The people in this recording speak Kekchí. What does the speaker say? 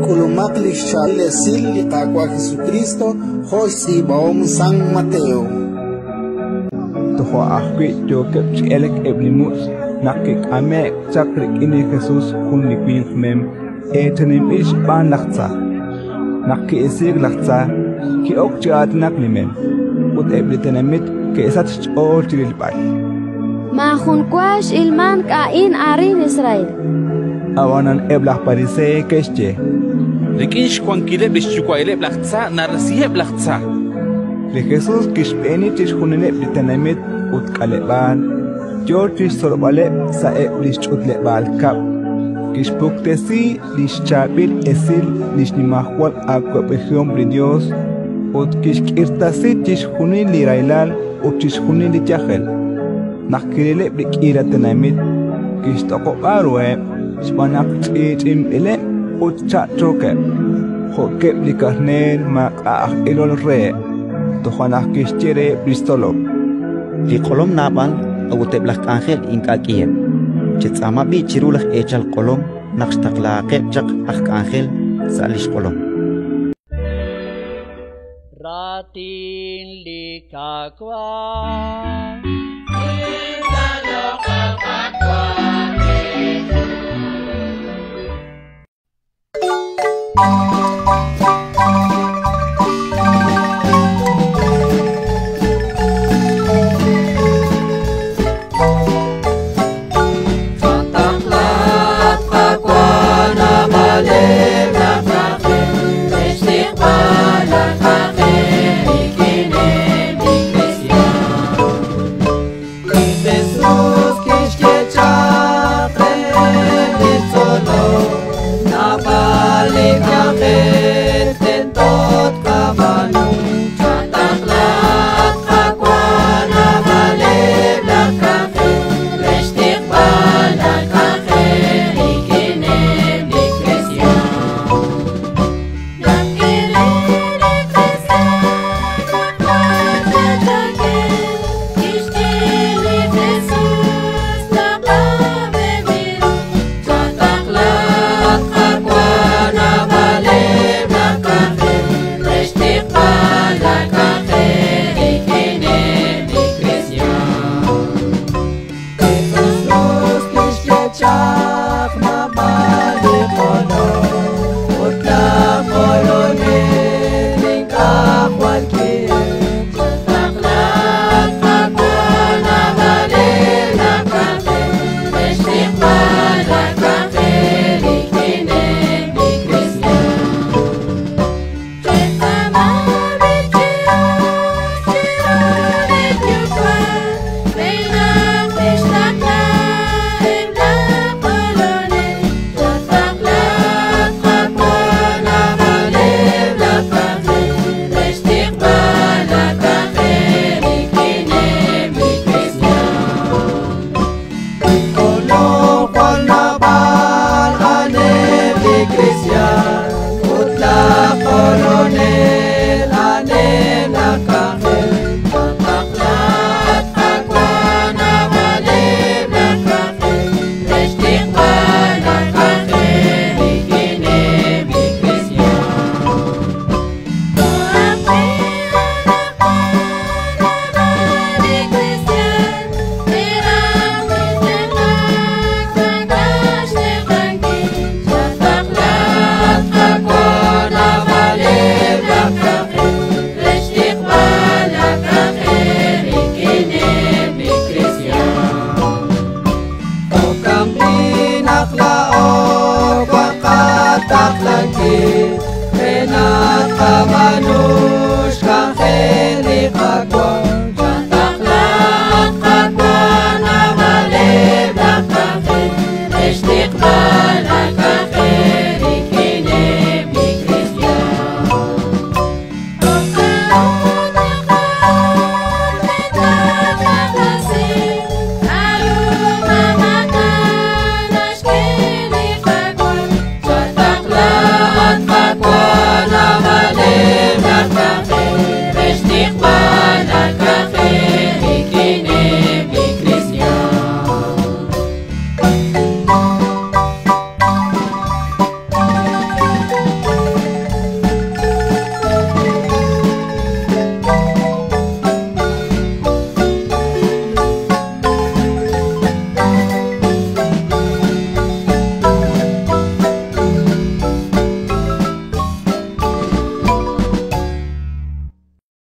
K'ulumaq li xchaab'il esil li Qaawa' Jesukristo jo' xtz'iib'ahom San Mateo. Toja' ajwi' yookeb' chi elk eb' li mutz' naq kik'ame'k chaq rik'in li Jesus jun li winq mem eechaninb'il xb'aan laj tza. Naq ki'isiik laj tza, ki'ok chi aatinak li mem, ut eb' li tenamit ke'sachk xch'ool chi rilb'al. Maajun wa x'ilmank a'in arin Israel. Ab'anan eb' laj Pariseey ke'xye: Rik'in xwankileb' li xyuwa'ileb' laj tza narisiheb' laj tza. Li Jesus kixb'eeni chixjunileb' li tenamit ut k'aleb'aal, yo chi xtzolb'aleb' sa'eb' li xch'utleb'aal kab'l, kixpuktesi li xchaab'il esil li xnimajwal awab'ejihom li Yos ut kixk'irtasi chixjunil li rahilal ut chixjunil li yajel. Naq kirileb' li k'iila tenamit, kixtoq'ob'a ruheb' xb'aan naq ch'i'ch'i'inb'ileb' ut cha'chookeb', jo'keb' li karneer maak'a' aj ilol reheb'. Toja' naq kixye reheb' li xtzolom: Li q'olom naab'al, a'ut eb' laj k'anjel ink'a' k'iheb'. Chetz'aama b'i' chiru laj eechal q'olom naq xtaqlahaqeb' chaq aj k'anjel sa' li xq'olom. Raatin li Qaawa'. Taqlankil, re naq qab'aanu xk'anjel li Qaawa'.